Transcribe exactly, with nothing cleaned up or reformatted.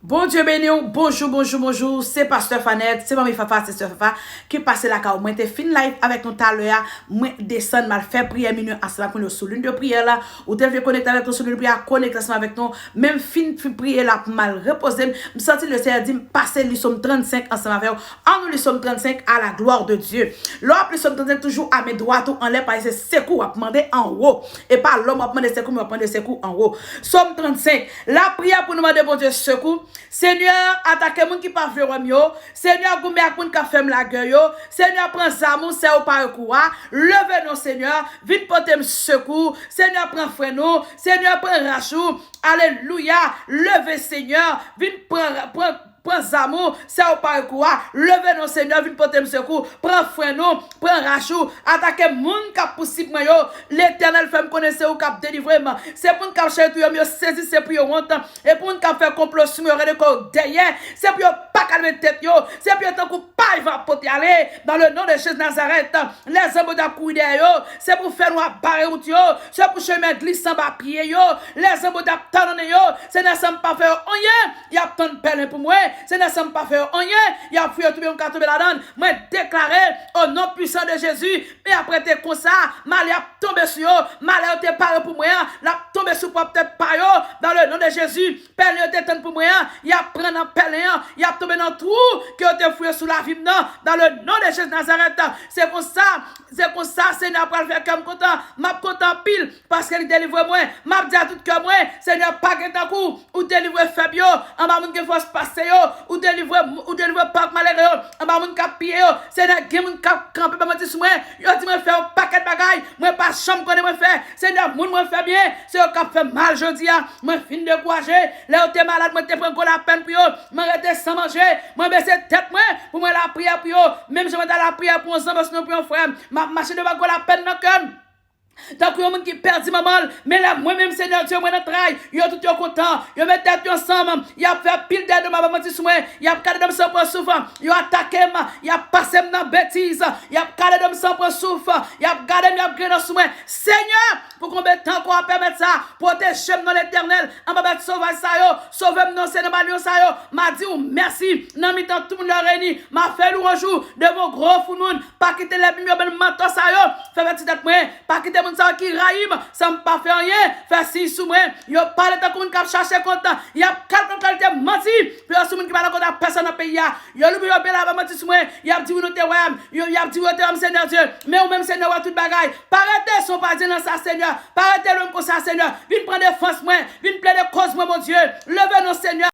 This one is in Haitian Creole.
Bondye beni w, bonjou, bonjou, bonjou, se Pastè Fanette, se Manmi Fafa, se Sè Fafa ki pase lakay ou. Mwen te fin live avèk nou talè a, mwen desann m al fè priyè minui ansanm ak nou sou ligne de prière la. Ou te vle konekte avèk nou sou ligne de prière, konekte ansanm avèk nou. Men m fin, fin priye la pou m al repoze m, m santi Lesenyè di m pase li Sòm trannsenk ansanm avè w. Annou li Sòm trannsenk, à la gloire de Dieu. Lè w ap li Sòm trannsenk, toujou a men dwat ou anlè, paske se sekou w ap mande anwo. E pa lòm w ap mande sekou, men w ap mande sekou anwo. Sòm trannsenk, lapriyè pou nou mande Bondye sekou. Senyè, atake moun ki pa vle wè m yo. Senyè, goumen ak moun k ap fè m lagè yo. Senyè, pran zam ou, sè ou pare kou a. Leve non, Senyè, vin pote m sekou. Senyè, pran fren nou. Senyè, pran rach ou. Alelouya. Leve, Senyè, vin pran, pran, pran zam ou, sè ou pare kou a. Leve non, Senyè, vin pote m sekou. Pran fren nou, pran rach ou. Atake moun k ap pousib mwen yo. Letènèl, fè m konnen se ou k ap delivre m. Se moun k ap chèche touye m yo, sezi, se pou yo wont. E pou moun k ap fè konplo sou mwen yo, rele kò yo dèyè. Se pou yo pa kalme tèt yo. Se pou yo tankou pay van ap pote ale. Dans le nom de Jésus Nazareth, lèzanj Bondye ap kouri dèyè yo. Se pou fè nwa bare wout yo. Se pou chemen glisan ba pye yo. Lèzanj Bondye ap talonnen yo. Senyè, san m pa fè yo anyen, y ap tann pèlen pou mwen. Senyè, san m pa fè yo anyen, y ap fouye twou m ka tonbe ladan l. Mwen deklare, o non pwisan de Jezi, men ap rete konsa, malè ap tonbe sou yo. Malè yo te pare pou mwen an, l ap tonbe sou pwòp tèt pa yo. Dans le nom de Jésus, pèlen yo te tann pou mwen an, y ap pran nan pèlen an, y ap tonbe nan twou ke yo te fouye sou lavi m nan. Dans le nom de Jésus Nazareth, se konsa, se konsa Senyè pral fè kè m kontan. M ap kontan anpil paske li delivre mwen. M ap di a tout kè mwen, Senyè, pa gen tankou w. Ou delivre fèb yo anba moun gen fòs pase yo. Ou delivre, ou delivre pòv malere yo anba moun k ap piye yo. Senyè, gen moun k ap kanpe pa manti sou mwen. Yo di mwen fè yon pakèt bagay mwen pa janm konnen mwen fè. Senyè, moun mwen fè byen, se yo k ap fè m mal jodi a. Mwen fin dekouraje. Lè yo te malad, mwen te pran gwo lapèn pou yo. Mwen rete san manje. Mwen bese tèt mwen pou mwen lapriyè pou yo. Menm jan mwen ta lapriyè pou yon zanmi, sinon pou yon frè m, m ap mache devan gwo lapèn nan kè m. Tankou yon moun ki pèdi manman l, men lè mwen menm, Senyè Dye, mwen nan tray, yo tout yo kontan, yo met tèt yo ansanm, y ap fè pil dèdomaj, pa manti sou mwen, y ap kale dan m san pran souf, yo atake m, y ap pase m nan betiz, y ap kale dan m san pran souf, y ap gade m, y ap grennen sou mwen. Senyè, pou konbyen tan ankò w ap pèmèt sa? Pwoteje m non, Letènèl, anba bèt sovaj sa yo. Sove m non, Senyè, nan malyon sa yo. M a di w mèsi nan mitan tout moun yo reyini. M a fè lwanj ou devan gwo foul moun. Pa kite lènmi m yo ban m manto sa yo fè pèdi tèt mwen. Pa kite moun sa yo ki rayi m san m pa fè anyen fè siy sou mwen. Yo pale tankou moun k ap chache kont. Y ap kalkile kalite manti pou yo sou moun ki pa nan kont ak pèsonn nan peyi a. Yo louvri yo byen la, pa manti sou mwen. Y ap di wi, nou te wè m. Yo, y ap di wi, yo te wè m, Senyè Dye. Men ou menm, Senyè, ou wè tout bagay. Pa rete sonpadyen nan sa, Senyè. Pa rete lwen m konsa, Senyè. Vin pran defans mwen. Vin plede koz mwen, Bondye. Leve non, Senyè.